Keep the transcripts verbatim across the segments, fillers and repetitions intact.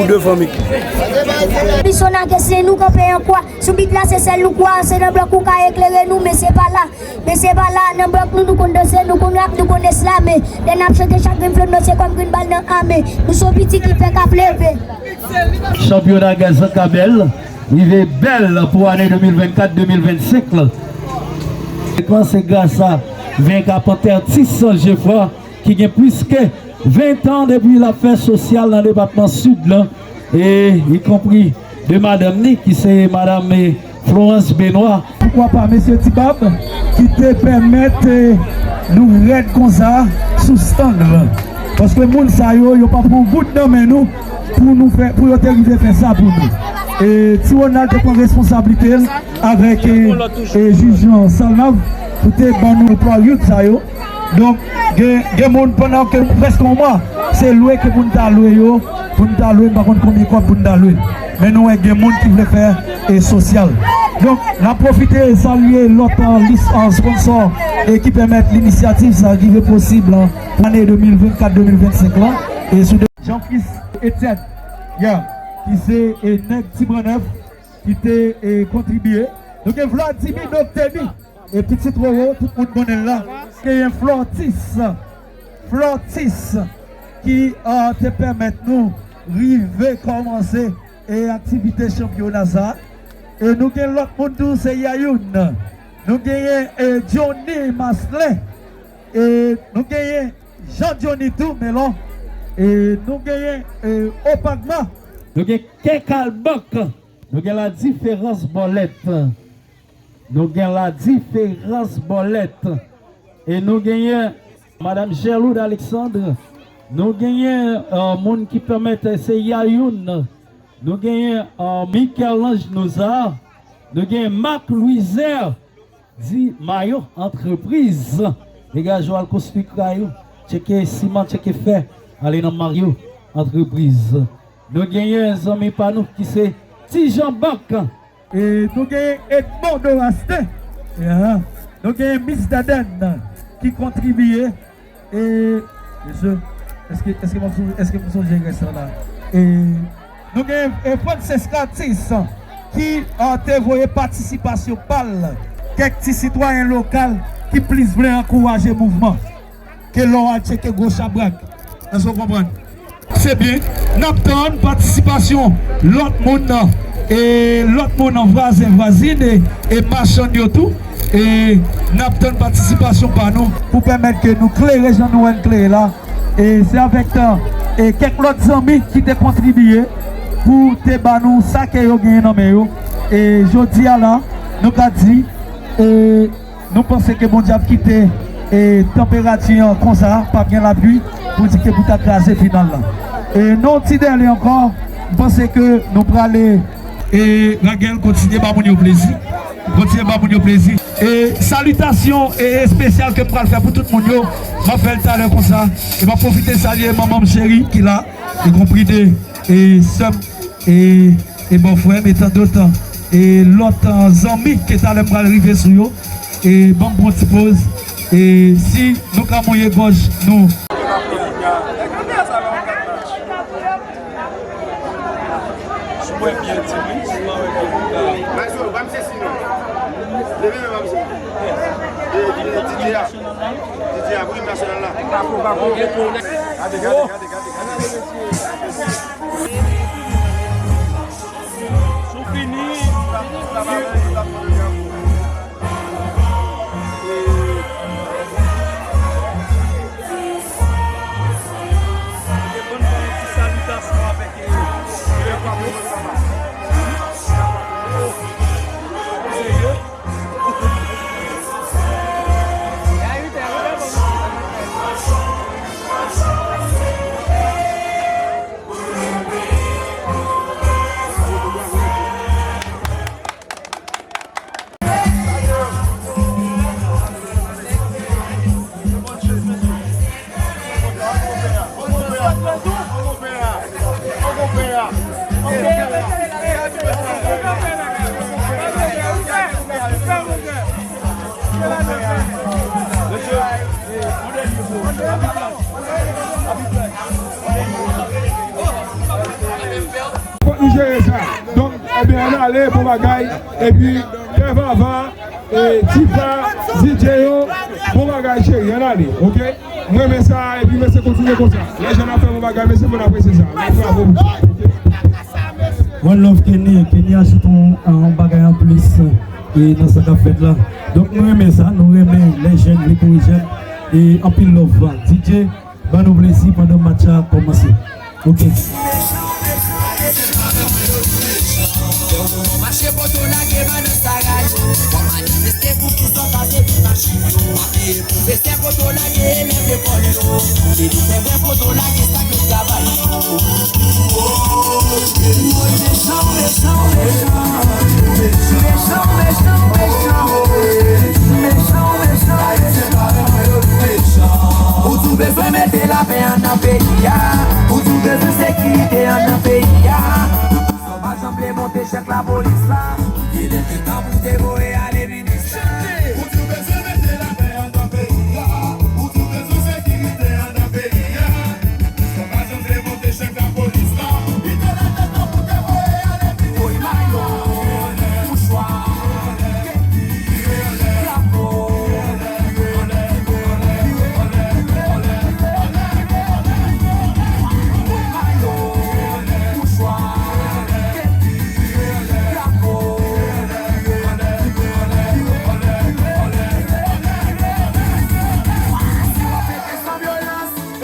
Pou de fanmi. Misyon n a gen se nou kanpe an kwa. Sou bit la se sèl nou kwa, se nan blòk ou ka eklere nou, men se pa la. Men se pa la, nan blòk nou, nou konn danse, nou konn rap, nou konn eslame. Lè n ap chante chak grenn flo nou se kòm grenn bal nan ame. Nou se yon pitit ki fè k ap leve. Chanpyona Gazan Kabèl rive bèl pou ane de mil vennkat, de mil vennsenk la. Se gras a Venka Pantè Tis Jefwa ki gen plis ke ven tan depi l ap fè sosyal nan depatman Sid lan, e ikonpri de madanm ni ki se madanm, e, Florence Benoît. Poukwa pa mesye Tibab ki te pèmèt, e, nou rèd konsa sou stand lan. Paske moun sa yo, yo pa pran goud nan men nou pou nou fè, pou yo te rive fè sa pou nou. E Ti Ronald te pran responsablite l avèk, e, e, jij Salnav pou te ban nou twa yout sa yo. Donk, gen, gen moun pandan ke prèske yon mwa, se lwe ke pou n ta lwe yo, pou n ta lwe, m pa konn konbyen kòb pou n ta lwe. Men nou wè gen moun ki vle fè, e, sosyal. Donk, n ap pwofite salye lòt, e, lis, e, sponsò, e ki pèmèt linisyativ sa rive posib, e, pou ane de mil vennkat, de mil vennsenk la. E sou de Jean-Fils Etienne, ya, ki se, e, nèg Ti Brannèf, ki te, e, kontribye. Nou gen Vladimir Dokteni, e, pitit Roro, tout moun konnen l la. Genyen Flortis, Flortis, ki, e, te pèmèt nou rive kòmanse, e, aktivite chanpyona sa. E nou gen lòt moun tou, se Yayoun. Nou genyen, e, Johnny Maslin. E nou genyen Jean Johnny tou, Melon. E nou genyen, e, Opagma. Nou gen Kèk Albank. Nou gen La Différence Bòlèt. Nou gen La Différence Bòlèt. E nou genyen Madam Gerloude Alexandre. Nou genyen, e, moun ki pèmèt, e, se Yayoun. Nou genyen, e, Michel-Ange Nozar. Nou genyen Marc Louisert. Di Mayo Entreprise. Dega jo al konstwi kay ou. Tcheke siman, tcheke fè. Ale nan Mayo Entreprise. Nou genyen zanmi pa nou ki se Ti Jan Bank. E nou genyen Edmond Doraste. Ya. Nou genyen Miss Daden ki kontribye. E, mesye, èske, èske m ap sonje, èske m sonje rès la la? E, nou gen, e, Francesca Tis, ki, a, te voye patisipasyon pa l, kèk ti sitwayen lokal ki plis vle ankouraje mouvman ke lè w al tcheke gwo chabrak. Èske w konprann? Se byen, n ap tann patisipasyon lòt moun nan, e lòt moun nan, vwazen, vwazin, e, e machann yo tou. E n ap tann patisipasyon pa nou pou pèmèt ke nou klere jan nou wè n klere la. E se avèk, e, kèk lòt zanmi ki te kontribye pou te ba nou sa ke yo genyen nan men yo. E jodi a la, nou ka di, e, Nou panse ke Bondye ap kite, e, tanperati an konsa, p ap gen lapli pou di ke pou ta kraze final la. E nan yon ti dèle ankò, m panse ke nou prale. E Ragel, kontinye ba moun yo plezi. Kontinye ba moun yo plezi. E salitasyon, e, espesyal ke m pral fè pou tout moun yo, m ap fè l talè konsa. E m ap pwofite salye manman m cheri ki la, e konpri de, e sè m, e, e bòfrè m, e tandotan, e lòt, e, zanmi ke talè m pral rive sou yo, e ban m pran ti poz, e si nou ka mouye gòj nou. Maestro, ban m sesi non. Leve men ban m sesi. E, e, D J a. D J a, pou him nasyonal la. Gade, gade, gade, gade, gade. Sou fini. Fòk nou jere sa. Donk, ebyen, ann ale, bon bagay. Epi, Pè Vava, e, Tipa, D J yo, bon bagay, cheri, ann ale, oke? M renmen sa, epi mesye kontinye konsa. Lèjèn ap fè bon bagay, mesye, mwen apresye sa. Bravo. One love Kenny, Kenny ajoute yon, yon bagay anplis, e, nan sa k ap fèt la. Donk, nou renmen sa, nou renmen lèjèn, Rikorejèn, e anpil love. D J, ban nou plezi pandan match la kòmanse. Ok. Mache poto lage madan sa raje. W ap manifeste pou ki sòt pase pi machin yo. Mache pou fè sè poto lage elèv lekòl yo. Se li fè vre poto lage sa k travay yo. Mechan, mechan, mechan. Mechan, mechan, mechan. Mechan, mechan, mechan. Ou tou bezwen mete lapè anndan peyi a. Ou tou bezwen sekirite anndan peyi a. Sa w pa janm vle monte chèf lapolis la. Li lè tan pou te voye ale minis la. Ou tou bezwen mete lapè anndan peyi a. Ou tou bezwen sekirite anndan peyi a. Sa w pa janm vle monte chèf lapolis la. Li te lè tan pou te voye ale minis la. Woy mayo, mouchwa.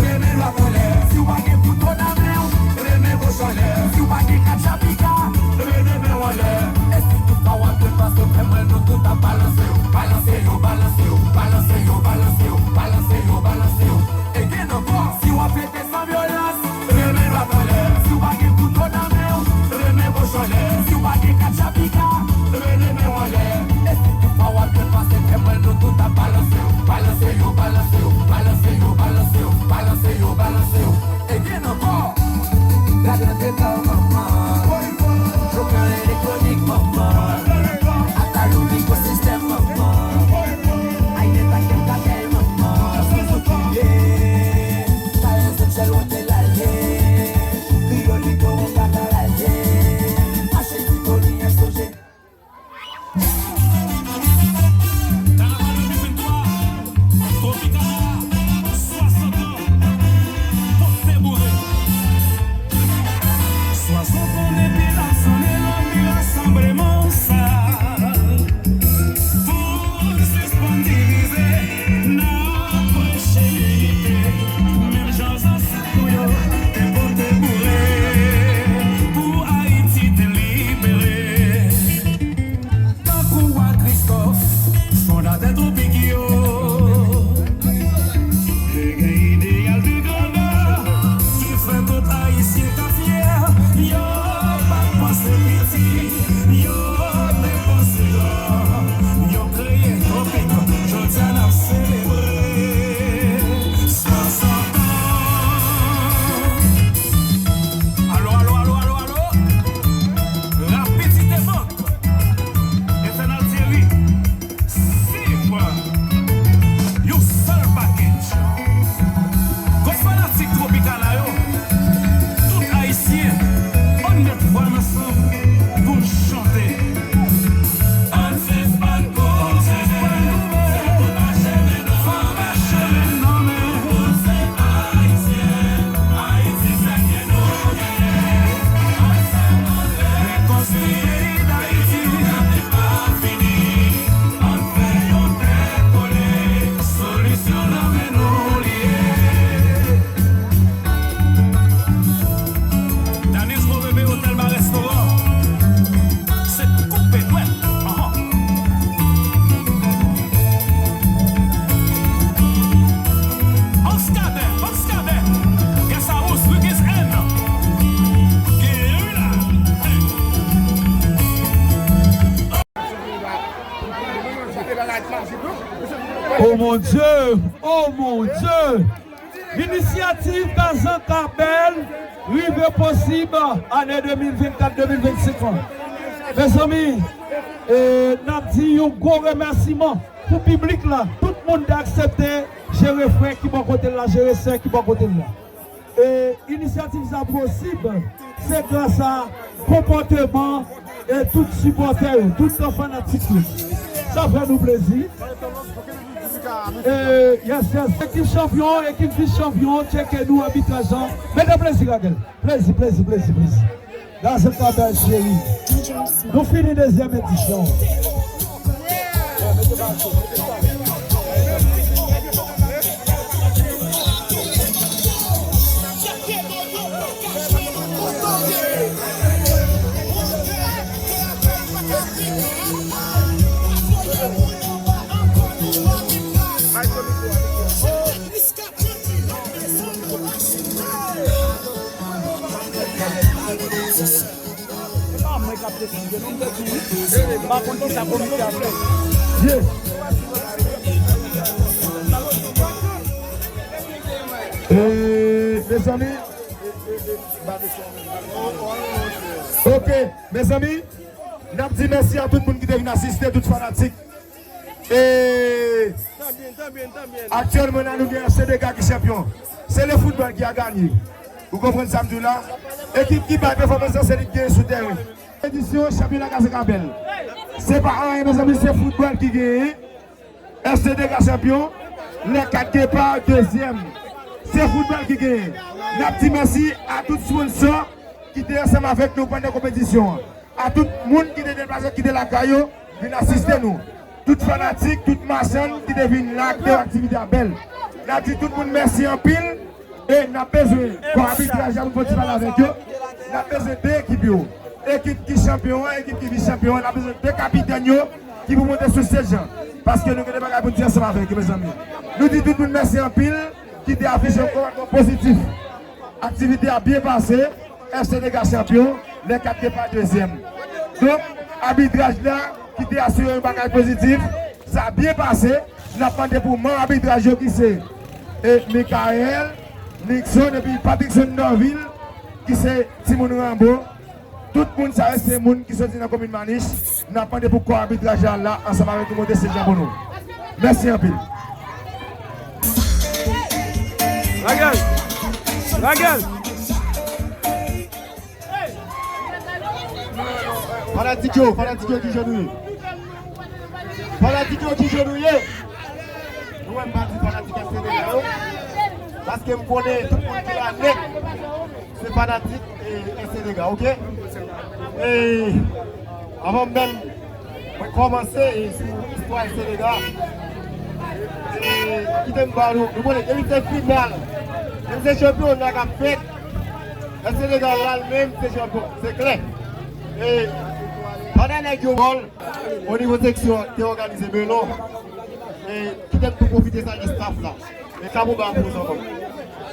Renmen lwèt anlè. Si w pa gen kouto nan men w, renmen goch anlè. Si w pa gen kat chapika, renmen men w anlè. E si tout sa w ap jwenn pase, fè m wè nou tout ap balanse yo. Balanse yo, balanse yo, balanse yo, balanse yo, balanse yo, balanse yo. E gen ankò, si w ap fete san vyolans, renmen lwèt anlè. Si w pa gen kouto nan men w, renmen goch anlè. Si w pa gen kat chapika, renmen men w anlè. E si tout sa w ap jwenn pase, fè m wè nou tout ap balanse yo. Balanse yo, balanse yo, balanse yo, balanse yo, balanse yo, balanse yo. E gen ankò. Gad antre pa w manman. Joker elektronik manman. Atalou mikwosistèm manman. Ayè pakèt bagay manman. Sou sou touye. Tayè sou chèl wote lalye. Kriyolito ou pa ka lalye. Mache ti koli en soje. Kanaval de mil venntwa, Tropicana, swasant an, pote boure. Swasant an depi n ap sonnen lanbi rasanbleman sa. Pou n sispann divize, n ap preche linite. Menm jan zansèt nou yo te pote boure pou Ayiti te libere. Tankou wa Kristòf, fondatè Twopik yo, te gen ideyal de grandè ki fè tout Ayisyen ka fyè. Yo pa t panse piti, yo te panse gran. Yo kreye Twopik, jodi a n ap selebre swasant an. Alo, alo, alo, alo, alo. Rapidite bank. Etènèl Thierry, Siv yon sèl pakèj. Kot fanatik Tropicana yo? Tout Ayisyen, ann met vwa n ansanm pou n chante. Ann sispann kouri, fò n mache men non men. Pou se Ayisyen, Ayiti se ke nou ye. Ansanm ann lè, rekonstwi peyi Dayiti. Ann fè yon tèt kole, solisyon nan men nou li ye. Danis Gwo Bebe, Hotel Bar Restaurant. Se koupe dwèt. Anhan. Oscar Bè, Oscar Bè. Guest House, Weekends Inn. Guerrilla. Oh mon Dieu! Oh mon Dieu! Linisyativ Gazan Kabèl rive posib ane de mil vennkat de mil vennsenk lan. Mezanmi, e, n ap di yon gwo remèsiman pou piblik la, tout moun te aksepte jere frè ki bò kote l la, jere sè ki bò kote l la. E, inisyativ sa posib Se gras a konpòteman e tout sipòtè yo, tout tan fanatik yo. Sa fè nou plezi. E, yes, yes. Ekip chanpyon, ekip vis chanpyon, tcheke nou abitraj lan. Mete plezi, Ragel. Plezi, plezi, plezi, plezi. Gazèt Labèl cheri. Nou fini dezyèm edisyon. Se pa mwen k ap deside, non, m te di wi. M pa konn kisa komite a fè. Yeah. E, mezanmi. Ok, mezanmi, n ap di mèsi a tout moun ki te vin asiste, tout fanatik. E aktyèlman la, nou gen F C D K ki chanpyon. Se le foutbòl ki a ganye. Ou konprann sa m di w la? Ekip ki bay pèfòmans lan, se li k genyen sou tèren. Edisyon chanpyona Gazèt Labèl. Se pa anyen, mezanmi, se foutbòl ki genyen. F C D K chanpyon. Les quatre départs, dezyèm. Se foutbòl ki genyen. N ap di mèsi a tout sponsò ki te ansanm avèk nou pandan konpetisyon an. A tout moun ki te deplase, ki te lakay yo, vin asiste nou. Tout fanatik, tout machann ki te vin la, ki te wè aktivite a bèl. N ap di tout moun mèsi anpil. E n ap bezwen kò abitraj la pou n fè ti pale avèk yo. N ap bezwen de ekip yo. Ekip ki chanpyon an, ekip ki vis chanpyon an. N ap bezwen de kapitèn yo ki pou monte sou stage lan. Paske nou gen de bagay pou n di ansanm avèk yo, mezanmi. Nou di tout moun mèsi anpil ki te afiche yon kòmantè pozitif. Aktivite a byen pase, F C D K chanpyon, les quatre départs dezyèm. Donk, abitraj la ki te asire yon bagay pozitif, sa byen pase. N ap mande pou manm abitraj yo ki se, e, Michael, Nixon epi Patrickson Dorvil, ki se timoun Ranbo. Tout moun sa yo se moun ki soti nan komin Manich. N ap mande pou kò abitraj la la ansanm avèk nou monte stage lan pou nou. Mèsi anpil. Ragel! Ragel! Fanatik yo, fanatik yo, ki jan nou ye? Fanatik yo, ki jan nou ye? Nou wè m pa di fanatik F C D K yo, paske m konnen tout moun ki la nèt se fanatik, e, F C D K, oke? E, avan menm mwen kòmanse, e, sou istwa F C D K, e, kite m ba nou, nou konnen depi se final, depi se chanpyona k ap fèt, F C D K la l menm se chanpyon, se klè. E, pandan nèg yo bòl, o nivo seksyon te òganize melon. E, kite m tou pwofite salye staff la. E, chapo ba pou zanmi.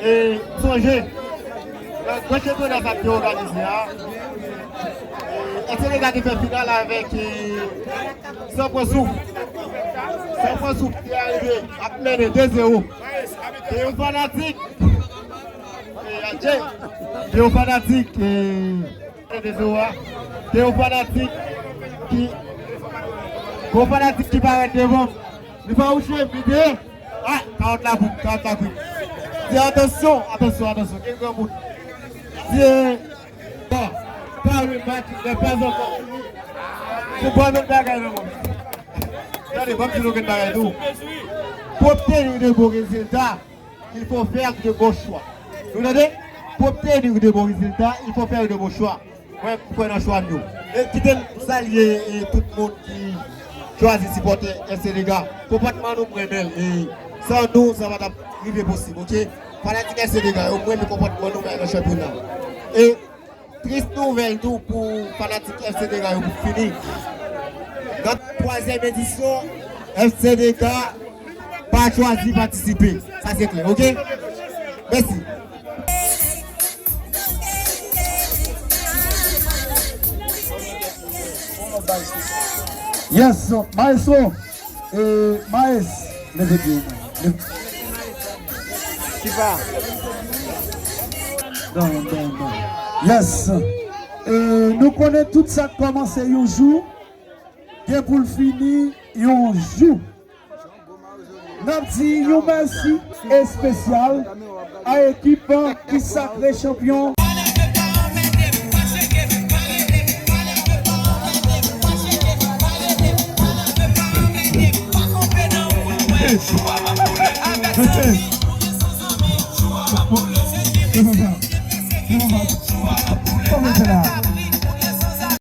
E, sonje, nan gran chanpyona sa k te òganize a, e, F C D K te fè final avèk, e, San Pran Souf. San Pran Souf te arive ap mennen de zewo. Te yon fanatik, e, adje, te yon fanatik, e, Te yon fanatik ki, yon fanatik ki parèt devan m. Li fawouche m, li di, a, kawòt la kwit, kawòt la kwit. Di, atansyon, atansyon, atansyon, gen granmoun. Di, bon, Paris match n'est pas encore fini. Se bon lòt bagay nan mond. Tande, ban m di nou okenn bagay tou. Pou obtenir de bon rezilta, il faut faire de bons choix. Nou tande? Pou obtenir de bons résultats, il faut faire de bons choix. Mwen, m kwè nan chwa m yo. E kite m salye, e, tout moun ki chwazi sipòte F C D K. Konpòtman nou, m renmen l. E san nou, sa pa t ap rive posib, oke? Fanatik F C D K yo, m renmen konpòtman nou bay nan chanpyona. E tris nouvèl tou pou fanatik F C D K yo pou fini. Nan twazyèm edisyon, F C D K pa chwazi patisipe. Sa se klè, oke? Mèsi. Yes, maestro. E, Maes, leve pye w, man. Leve. Kipa. Bon, bon, bon. Yes. E, nou konnen tout sa k kòmanse yon jou, gen pou l fini yon jou. N ap di yon mèsi espesyal a ekip ki sakre chanpyon. Rete. Bon, se konsa. Se konsa.